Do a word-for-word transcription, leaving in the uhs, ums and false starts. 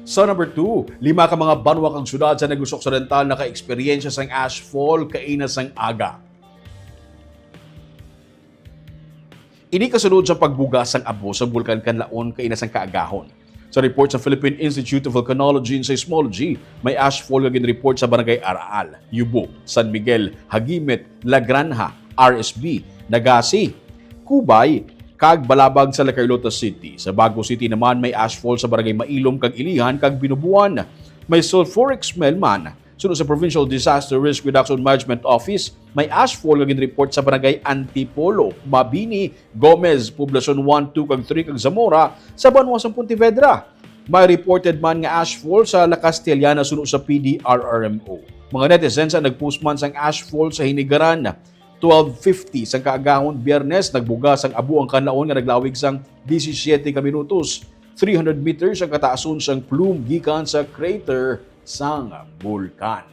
Sa number two, lima ka mga banwa kag syudad sa Negros Occidental naka-eksperyensya sang ashfall kaina sang aga. Ini kasunod sa pagbuga sang abo sa Bulkan Kanlaon kaina sang kaagahon. Sa report sa Philippine Institute of Volcanology and Seismology, may ashfall nga ginreport sa Barangay Araal, Yubo, San Miguel, Hagimet, La Granja, R S B, Nagasi, Cubay, kag Balabag sa La Carlota City. Sa Bago City naman, may ashfall sa Barangay Mailom kag Ilihan kag Binubuan. May sulfuric smell man. Suno sa Provincial Disaster Risk Reduction Management Office, may ashfall nga ginreport sa Barangay Antipolo, Mabini, Gomez, Poblacion one, two, kag three, kag Zamora sa banwa sang Pontevedra. May reported man nga ashfall sa La Castellana suno sa P D R R M O. Mga netizens ang nagpost man sang ashfall sa Hinigaran, twelve fifty sang kaagahon, Biyernes, nagbuga sang abo ang kanlaon nga naglawig sang disisiete ka minutos. Three hundred meters ang kataason sang plume gikan sa crater sang bulkan.